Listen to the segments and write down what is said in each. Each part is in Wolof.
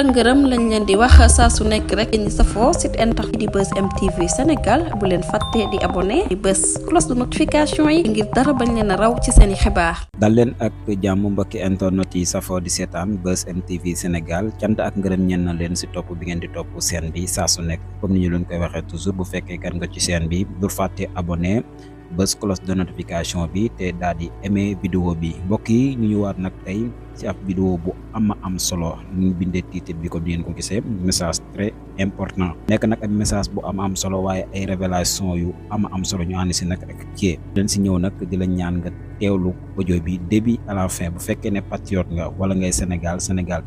ngërëm lañ leen di wax saa su nekk rek ñi safoo site internet di Buzz M TV Sénégal bu leen fàtte di abonné di bës cloche de notification yi ngir dara bañ leen a raw ci seen i xibaar. dal leen ak jàmm mbokki internet yi safoo di seetaan Buzz M TV Sénégal cant ak ngërëm ñeen na leen si topp bi ngeen di topp seen bi saa su nekk comme ni ñu leen koy waxee toujours bu fekkee kan nga ci seen bi bul fàtte abonné bës cloche de notification bi te daal di aimé vidéo bi mbokk yi ñu ñëwaat nag tey ci ab vidéo bu am solo ñu bindee titre bi comme ni ngeen ko gisee message très important nekk nag ab message bu am solo waaye ay révélation yu am solo ñu ànd si nag ak kii leen si ñëw nag di la ñaan nga teewlu audio bi début à la fin bu fekkee ne patriote nga wala ngay Sénégal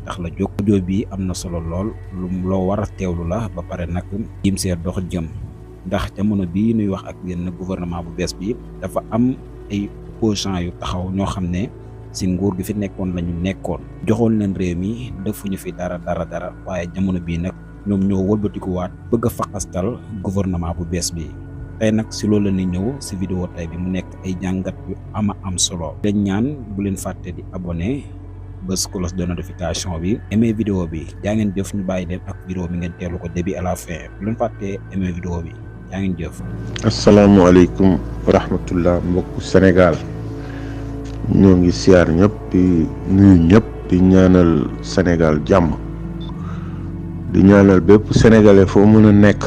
tax la jóg audio bi am na solo lool lu loo war a teewlu la ba pare nag jim see dox jëm ndax jamono bii nuy wax ak yéen gouvernement bu bees bi dafa am ay opposants yu taxaw ñoo xam ne si nguur gi fi nekkoon lañu nekkoon joxoon leen réew mi defuñu fi dara waaye jamono bii nag ñoom ñoo wëlbatikuwaat bëgg a faqastal gouvernement bu bees bi tey nag si loolu la ñuy ñëw si vidéo tey bi mu nekk ay jàngat yu am solo leen ñaan bu leen fàtte di abonné bës cloche de notification bi aimé vidéo bi jaa ngeen jëf ñu bàyyi leen ak vidéo bi ngeen teelu ko début à la fin bu leen fàtte aimé vidéo bi jaa ngeen jëf. asalaamaaleykum wa rahmatullah mbokku Sénégal ñoo ngi siyaar ñëpp di nuyu ñëpp di ñaanal Sénégal jàmm di ñaanal bépp sénégalais foo mën a nekk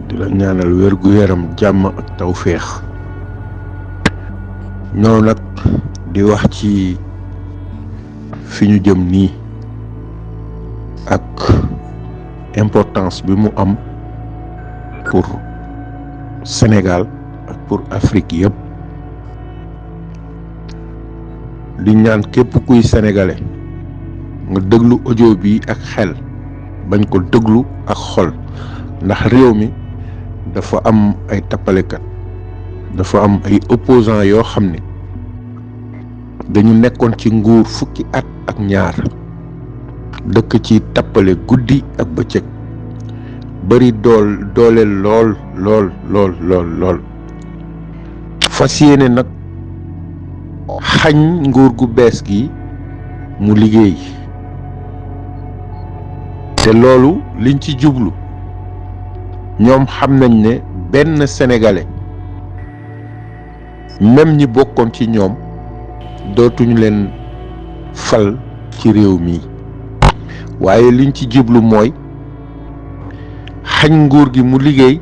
di la ñaanal wér-gu-yaram jàmm ak tawféex ñoo nag di wax ci fi ñu jëm nii ak importance bi mu am pour Sénégal ak pour Afrique yëpp di ñaan képp kuy sénégalais nga déglu audio bi ak xel bañ ko déglu ak xol ndax réew mi dafa am ay tappalekat dafa am ay opposants yoo xam ne dañu nekkoon ci nguur fukki at ak ñaar dëkk ci tappale guddi ak bëccëg bari doole lool fas yéene nag xañ nguur gu bees gi mu liggéey te loolu liñ ci jublu ñoom xam nañ ne benn sénégalais même ñi bokkoon ci ñoom dootuñu leen fal ci réew mi waaye liñ ci jublu mooy xañ nguur gi mu liggéey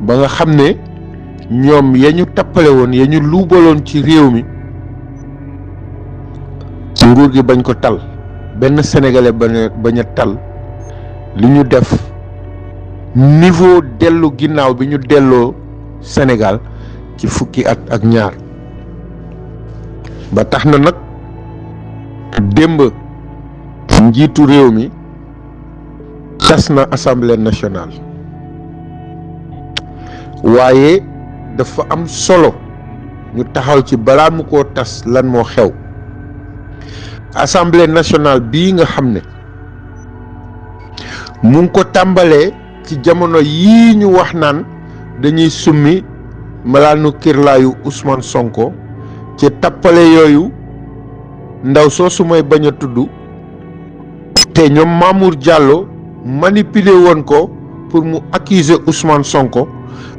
ba nga xam ne ñoom ya ñu tappale woon ya ñu luubaloon ci réew mi nguur gi bañ ko tal benn sénégalais bañ a tal li ñu def niveau dellu ginnaaw bi ñu delloo Sénégal ci fukki at ak ñaar ba tax na nag démb njiitu réew mi tas na assemblée nationale waaye dafa am solo ñu taxaw ci balaa mu koo tas lan moo xew assemblée nationale bii nga xam ne mu ngi ko tàmbalee ci jamono yii ñu wax naan dañuy summi malaanu kirlaayu Ousmane Sonko ci tappale yooyu ndaw soosu may bañ a tudd te ñoom Mamour Diallo manipuler woon ko pour mu accuser Ousmane Sonko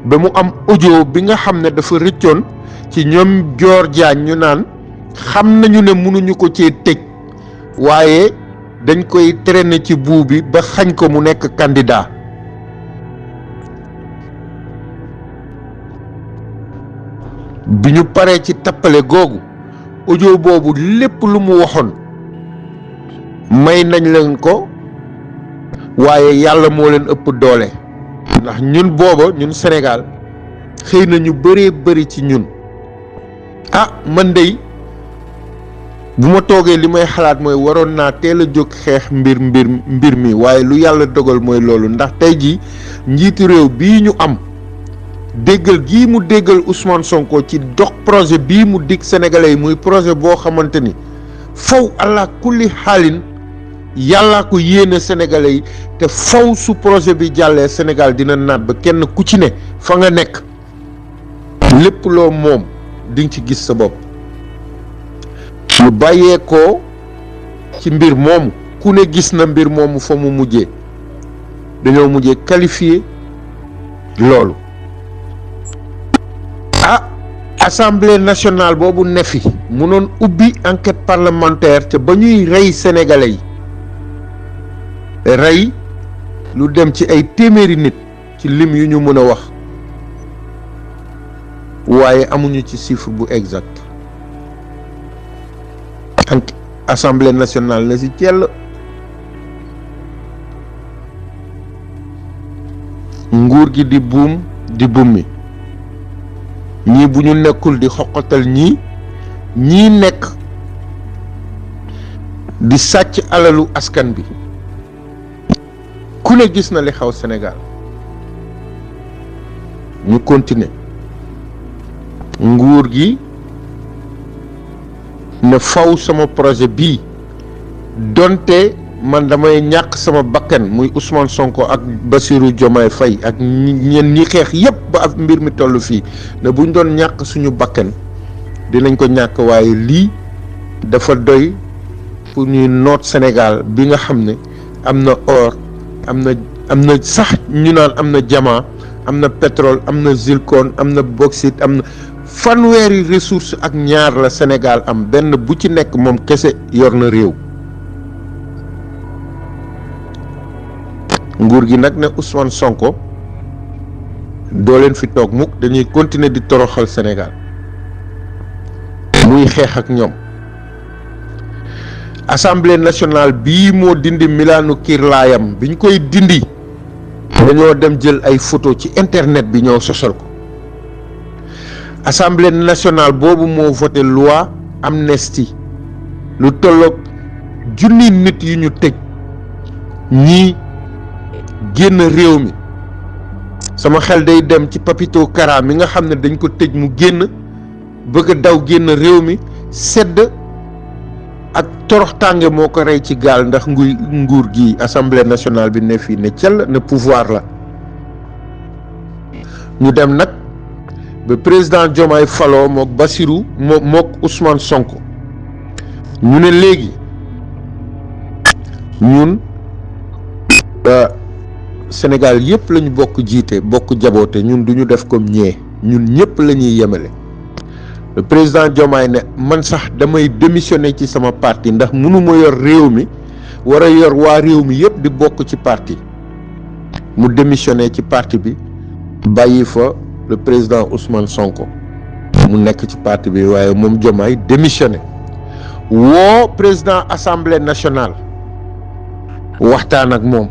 ba mu am audio bi nga xam ne dafa rëccoon ci ñoom Dior Diagne ñu naan xam nañu ne mënuñu ko cee tëj waaye dañ koy traîner ci buu bi ba xañ ko mu nekk candidat bi ñu paree ci tappale googu audio boobu lépp lu mu waxoon may nañ leen ko waaye yàlla moo leen ëpp doole ndax ñun booba ñun Sénégal xëy na ñu bëree bëri ci ñun man dey bu ma toogee li may xalaat mooy waroon naa teel a jóg xeex mbir mi waaye lu yàlla dogal mooy loolu ndax tey jii njiitu réew bii ñu am déggal gii mu déggal Ousmane Sonko ci dox projet bii mu dig sénégalais yi muy projet boo xamante ni faw allah kulli xaalin yàllaa ko yéene sénégalais yi te faw su projet bi jàllee Sénégal dina naat ba kenn ku ci ne fa nga nekk lépp loo moom di nga ci gis sa bopp ñu bàyyee ko ci mbir moomu ku ne gis na mbir moomu fa mu mujjee dañoo mujjee qualifié loolu. Assemblée nationale boobu ne fi mënoon ubbi enquête parlementaire ca ba ñuy rey sénégalais yi rey lu dem ci ay téeméeri nit ci lim yu ñu mën a wax waaye amuñu ci chiffre bu exact. Assemblée nationale na ci cell nguur gi di buum di bummi ñii bu ñu nekkul di xoqatal ñii nekk di sàcc alalu askan bi ku ne gis na li xaw Sénégal ñu continuer nguur gi ne faw sama projet bii donte man damay ñàkk sama bakkan muy Ousmane Sonko ak Bassirou Diomaye Faye ak ñen ñi xeex yépp ba ab mbir mi toll fii ne buñ doon ñàkk suñu bakkan dinañ ko ñàkk waaye lii dafa doy pour ñuy noot Sénégal bi nga xam ne am na or am na sax ñu naan am na diamant am na pétrole am na zircon am na bauxite am na fanweeri ressource ak ñaar la Sénégal am benn bu ci nekk moom kese yor na réew. nguur gi nag ne Ousmane Sonko doo leen fi toog mukk dañuy continuer di toroxal Sénégal muy xeex ak ñoom. Assemblée nationale bii moo dindi milaanu kiirlaayam bi ñu koy dindi dañoo dem jël ay photo ci internet bi ñoo sosal ko. Assemblée nationale boobu moo voté loi amnistie lu tolloog junni nit yu ñu tëj ñii génn réew mi. sama xel day dem ci Papito Kara mi nga xam ne dañ ko tëj mu génn bëgg a daw génn réew mi sedd ak toroxtànge moo ko rey ci gaal ndax nguur gi Assemblée nationale bi ne fii ne cell ne pouvoir la. ñu dem nag ba président Diomaye faloo mook Bassirou mook Ousmane Sonko ñu ne léegi ñun Sénégal yëpp lañu bokk jiite bokk jaboote ñun duñu def comme ñee ñun ñëpp la ñuy yemale. Le président Diomaye ne man sax damay démissionner ci sama parti ndax mënuma yor réew mi war a yor waa réew mi yëpp di bokk ci parti mu démissionner ci parti bi bàyyi fa le président Ousmane Sonko mu nekk ci parti bi waaye moom Diomaye démissionner woo président assemblée nationale waxtaan ak moom.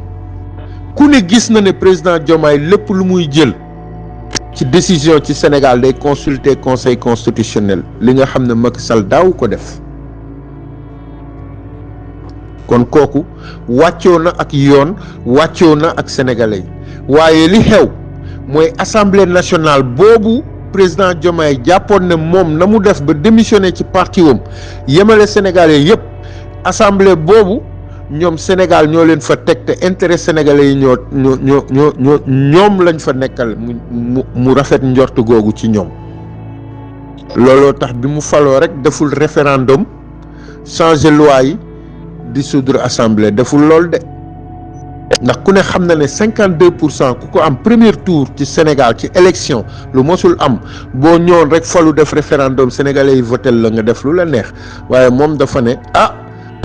ku ne gis na ne président Diomaye lépp lu muy jël ci décision ci Sénégal day consulter conseil constitutionnel li nga xam ne Macky Sall daaw ko def kon kooku wàccoo na ak yoon wàccoo na ak sénégalais yi waaye li xew mooy assemblée nationale boobu président Diomaye jàppoon ne moom na mu def ba démissionné ci parti wam yemale sénégalais yépp assemblée boobu ñoom Sénégal ñoo leen fa teg te intérêt sénégalais yi ñoom lañ fa nekkal mu rafet njort googu ci ñoom looloo tax bi mu faloo rek deful référendum changer loi yi dissoudre assemblée deful lool de ndax ku ne xam na ne 52% ku ko am premier tour ci Sénégal ci élection lu mosul am boo ñëwoon rek falu def référendum sénégalais yi votel la nga def lu la neex waaye moom dafa ne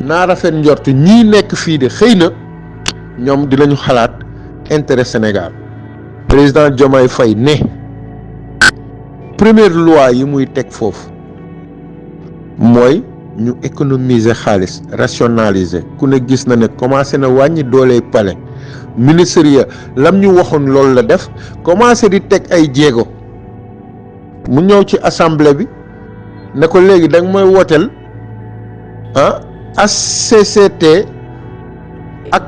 naa rafet njort ñii nekk fii de xëy na ñoom dinañu xalaat intérêt Sénégal président Diomaye Faye ne première loi yi muy teg foofu mooy ñu économiser xaalis rationaliser ku ne gis na ne commencé na wàññi dooley palais ministre ya lam ñu waxoon loolu la def commencé di teg ay jéego mu ñëw ci assemblée bi ne ko léegi da nga may wooteel HCCT ak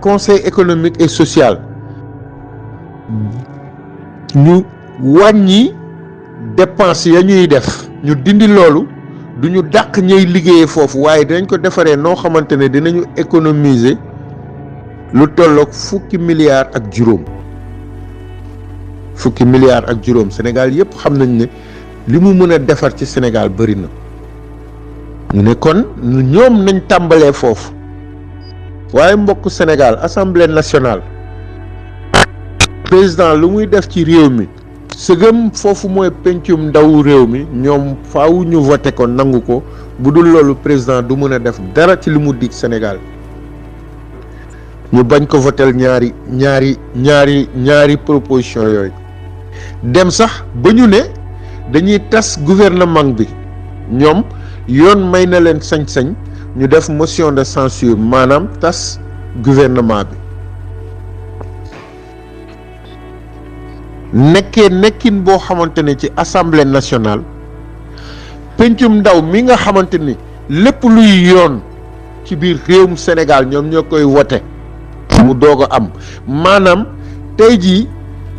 conseil économique et social ñu wàññi dépense ya ñuy def ñu dindi loolu du ñu dàq ñuy liggéeyee foofu waaye dinañ ko defaree noo xamante ne dinañu économiser lu tolloog fukki milliards ak juróom Sénégal yépp xam nañ ne li mu mën a defar ci Sénégal bari na ne kon ñoom nañ tàmbalee foofu. waaye mbokk Sénégal assemblée nationale président lu muy def ci réew mi sëgëm foofu mooy pencum ndawu réew mi ñoom faaw ñu voté ko nangu ko bu dul loolu président du mën a def dara ci li mu dig Sénégal ñu bañ ko votel ñaari proposition yooyu dem sax ba ñu ne dañuy tas gouvernement bi ñoom yoon may na leen sañ-sañ ñu def motion de censure maanaam tas gouvernement bi nekkee nekkin boo xamante ne ci assemblée nationale pencum ndaw mi nga xamante ni lépp luy yoon ci biir réewum Sénégal ñoom ñoo koy wote mu doog a am maanaam tey jii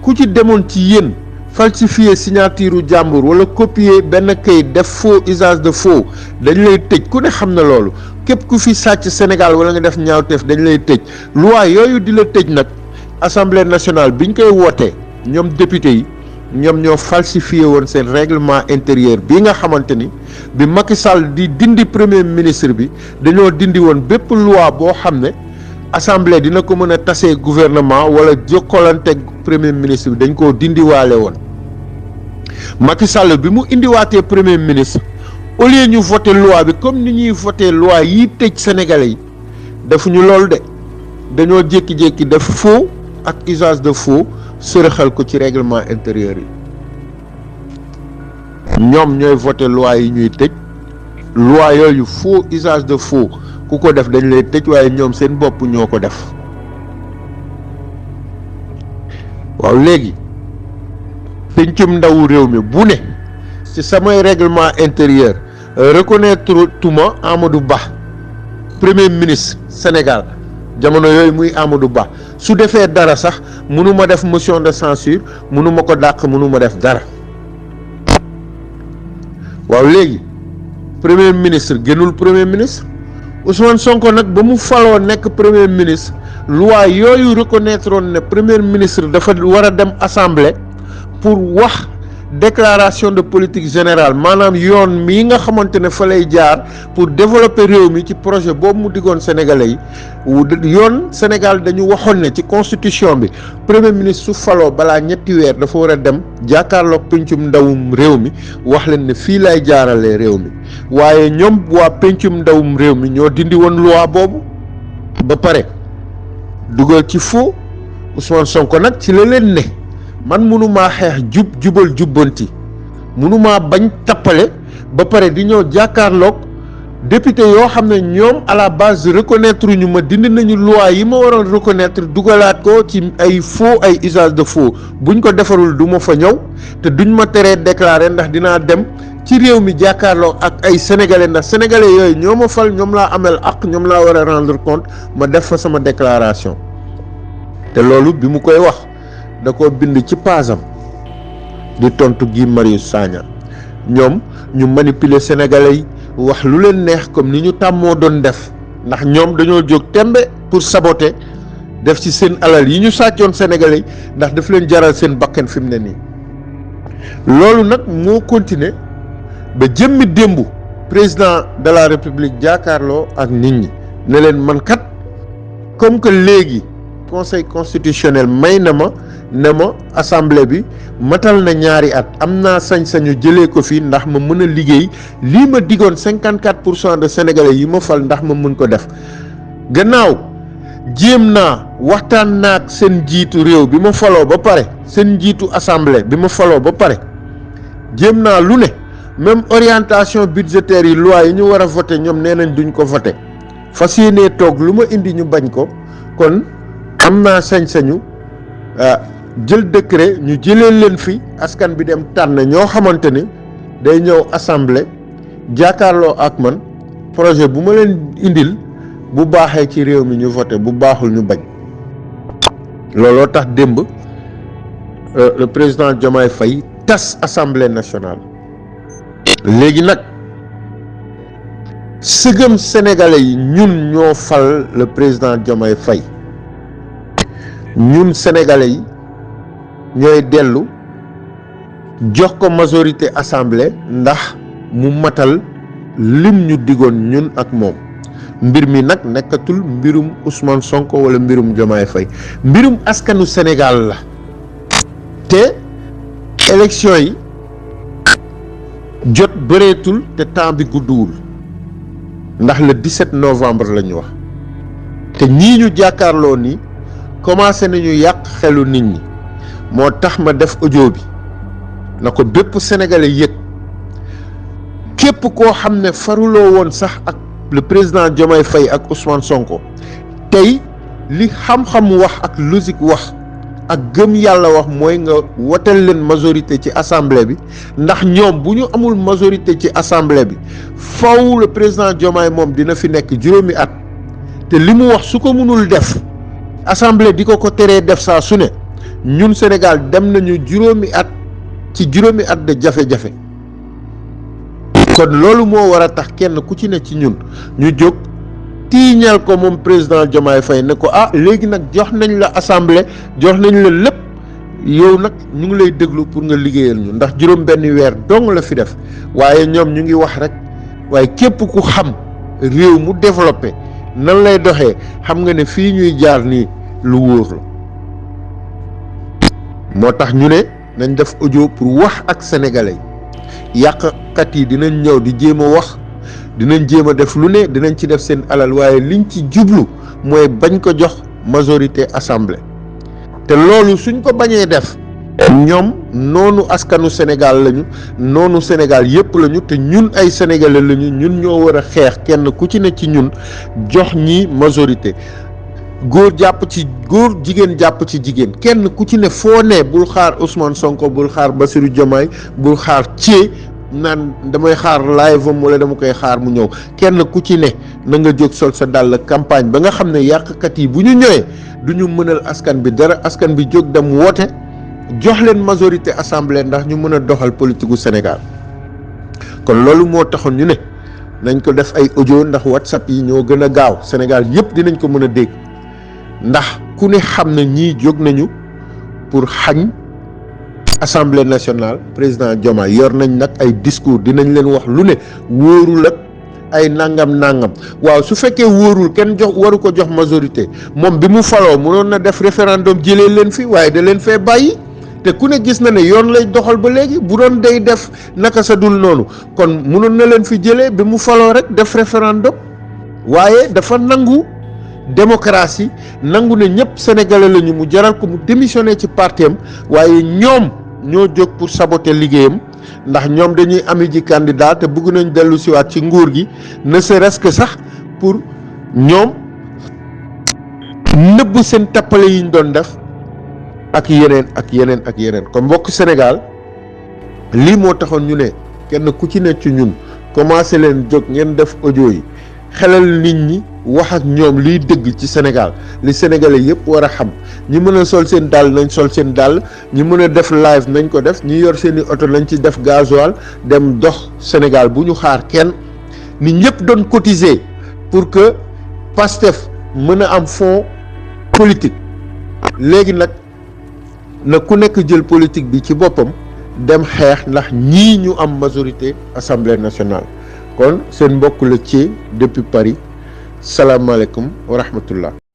ku ci demoon ci yéen falsifier signature jàmbur wala copier benn kayit def faux usage de faux dañ lay tëj ku ne xam na loolu képp ku fi sàcc Sénégal wala nga def ñaawteef dañ lay tëj loi yooyu di la tëj nag assemblée nationale biñ koy wootee ñoom député yi ñoom ñoo falsifié woon seen règlement intérieur bi nga xamante ni bi Macky Sall di dindi premier ministre bi dañoo dindi woon bépp loi boo xam ne assemblée dina ko mën a tasee gouvernement wala jokkalante premier ministre bi dañ koo dindiwaale woon Macky Sall bi mu indiwaatee premier ministre au lieu ñu voté loi bi comme ni ñuy voté loi yi tëj sénégalais yi defuñu loolu de dañoo jékki-jékki def faux ak usage de faux sërëxal ko ci règlement intérieur yi ñoom ñooy voté loi yi ñuy tëj loi yooyu faux usage de faux ku ko def dañ lay tëj waaye ñoom seen bopp ñoo ko def waaw léegi pencum ndawu réew mi bu ne ci samay règlement intérieur reconnaître tuma Amadou Ba premier ministre Sénégal jamono yooyu muy Amadou Ba su defee dara sax mënuma def motion de censure mënuma ko dàq mënuma def dara waaw léegi premier ministre gënul premier ministre Ousmane Sonko nag ba mu faloo nekk premier ministre loi yooyu reconnaître woon ne premier ministre dafa war a dem assemblée pour wax déclaration de politique générale maanaam yoon mii nga xamante ne fa lay jaar pour développer réew mi ci projet boobu mu diggoon sénégalais yi yoon Sénégal dañu waxoon ne ci constitution bi premier ministre su faloo balaa ñetti weer dafa war a dem jàkkaarloog pencum ndawum réew mi wax leen ne fii lay jaaralee réew mi waaye ñoom waa pencum ndawum réew mi ñoo dindi woon loi boobu ba pare dugal ci faux Ousmane Sonko nag ci la leen ne man mënumaa xeex jubal jubbanti mënumaa bañ tappale ba pare di ñëw jàkkaarloog député yoo xam ne ñoom à la base reconnaître ñu ma dindi nañu loi yi ma waroon reconnaître dugalaat ko ci ay faux ay usage de faux buñ ko defarul du ma fa ñëw te duñ ma teree déclarer ndax dinaa dem ci réew mi jàkkaarloo ak ay sénégalais ndax sénégalais yooyu ñoo ma fal ñoom laa amel ak ñoom laa war a rendre compte ma def fa sama déclaration te loolu bi mu koy wax da ko bind ci paasam di tontu Guy Marius Sagna ñoom ñu manipuler sénégalais yi wax lu leen neex comme ni ñu tàmmoo doon def ndax ñoom dañoo jóg tembe pour saboter def ci seen alal yi ñu sàccoon sénégalais yi ndax daf leen jaral seen bakkan fi mu ne nii loolu nag moo continuer ba jëmmi démb président de la république jàkkaarloo ak nit ñi ne leen man kat comme que léegi conseil constitutionnel may na ma ne ma assemblée bi matal na ñaari at am naa sañ-sañu jëlee ko fii ndax ma mën a liggéey lii ma digoon 54% de sénégalais yi ma fal ndax ma mën ko def gannaaw jéem naa waxtaan naag seen njiitu réew bi ma faloo ba pare seen njiitu assemblée bi ma faloo ba pare jéem naa lu ne même orientation budgétaire yi loi yi ñu war a voté ñoom nee nañ duñ ko voté fas yéenee toog lu ma indi ñu bañ ko kon am naa sañ-sañu jël décret ñu jëlee leen fi askan bi dem tànn ñoo xamante ni day ñëw assemblée jàkkaarloo ak man projet bu ma leen indil bu baaxee ci réew mi ñu voté bu baaxul ñu bañ looloo tax démb le président Diomaye Faye tas assemblée nationale léegi nag sëgëm sénégalais yi ñun ñoo fal le président Diomaye Faye ñun sénégalais yi ñooy dellu jox ko majorité assemblée ndax mu matal lim ñu digoon ñun ak moom. mbir mi nag nekkatul mbirum Ousmane Sonko wala mbirum Diomaye Faye mbirum askanu Sénégal la te élection yi jot bëreetul te temps bi gudduwul ndax le 17 novembre la ñu wax te ñii ñu jàkkaarloo ni commencé nañu yàq xelu nit ñi moo tax ma def audio bi na ko bépp sénégalais yëg képp koo xam ne faruloo woon sax ak le président Diomaye Faye ak Ousmane Sonko tey li xam-xam wax ak logique wax ak gëm yàlla wax mooy nga wotel leen majorité ci assemblée bi ndax ñoom bu ñu amul majorité ci assemblée bi faw le président Diomaye moom dina fi nekk juróomi at te li mu wax su ko mënul def assemblée di ko teree def saa su ne ñun Sénégal dem nañu juróomi at de jafe-jafe kon loolu moo war a tax kenn ku ci ne ci ñun ñu jóg tiiñal ko moom président Diomaye Faye ne ko léegi nag jox nañ la assemblée jox nañ la lépp yow nag ñu ngi lay déglu pour nga liggéeyal ñu ndax juróom benn weer dong la fi def waaye ñoom ñu ngi wax rek waaye képp ku xam réew mu développé nan lay doxee xam nga ne fii ñuy jaar nii lu wóor la moo tax ñu ne nañ def audio pour wax ak sénégalais yàqkat yi dinañ ñëw di jéem a wax dinañ jéem a def lu ne dinañ ci def seen alal waaye liñ ci jublu mooy bañ ko jox majorité assemblée te loolu suñ ko bañee def ñoom noonu askanu Sénégal lañu noonu Sénégal yépp lañu te ñun ay sénégalais lañu ñun ñoo war a xeex kenn ku ci ne ci ñun jox ñi majorité góor jàpp ci góor jigéen jàpp ci jigéen kenn ku ci ne foo ne bul xaar Ousmane Sonko bul xaar Bassirou Diomaye bul xaar Thié naan damay xaar live am wala dama koy xaar mu ñëw kenn ku ci ne na nga jóg sol sa dàll campagne ba nga xam ne yàqkat yi bu ñu ñëwee du ñu mënal askan bi dara askan bi jóg dem woote jox leen majorité assemblée ndax ñu mën a doxal politique gu Sénégal kon loolu moo taxoon ñu ne nañ ko def ay audio ndax WhatsApp yi ñoo gën a gaaw Sénégal yépp dinañ ko mën a dégg ndax ku ne xam na ñii jóg nañu pour xañ assemblée nationale président Diomaye yor nañ nag ay discours dinañ leen wax lu ne wóorul ak ay nangam waaw su fekkee wóorul kenn jox waru ko jox majorité moom bi mu faloo mënoon na def référendum jëlee leen fi waaye da leen fee bàyyi te ku ne gis na ne yoon lay doxal ba léegi bu doon day def naka sa dul noonu kon mënoon na leen fi jëlee bi mu faloo rek def référendum waaye dafa nangu démocratie nangu ne ñëpp sénégalais lañu mu jaral ko mu démissionné ci partem waaye ñoom ñoo jóg pour saboter liggéeyam ndax ñoom dañuy ami ji candidat te bëgg nañ dellu siwaat ci nguur gi ne serait-ce que sax pour ñoom nëbb seen tappale yi ñu doon def ak yeneen kon mbokk Sénégal lii moo taxoon ñu ne kenn ku ci ne ci ñun commencé leen jóg ngeen def audio yi xelal nit ñi wax ak ñoom liy dëgg ci Sénégal li sénégalais yëpp war a xam ñi mën a sol seen dàll nañ sol seen dàll ñi mën a def live nañ ko def ñi yor seeni oto nañ ci def gasoil dem dox Sénégal bu ñu xaar kenn ni ñëpp doon cotiser pour que Pastef mën a am fonds politique léegi nag na ku nekk jël politique bi ci boppam dem xeex ndax ñii ñu am majorité assemblée nationale kon seen mbokk la ci depuis Paris salaamaaleykum wa rahmatullah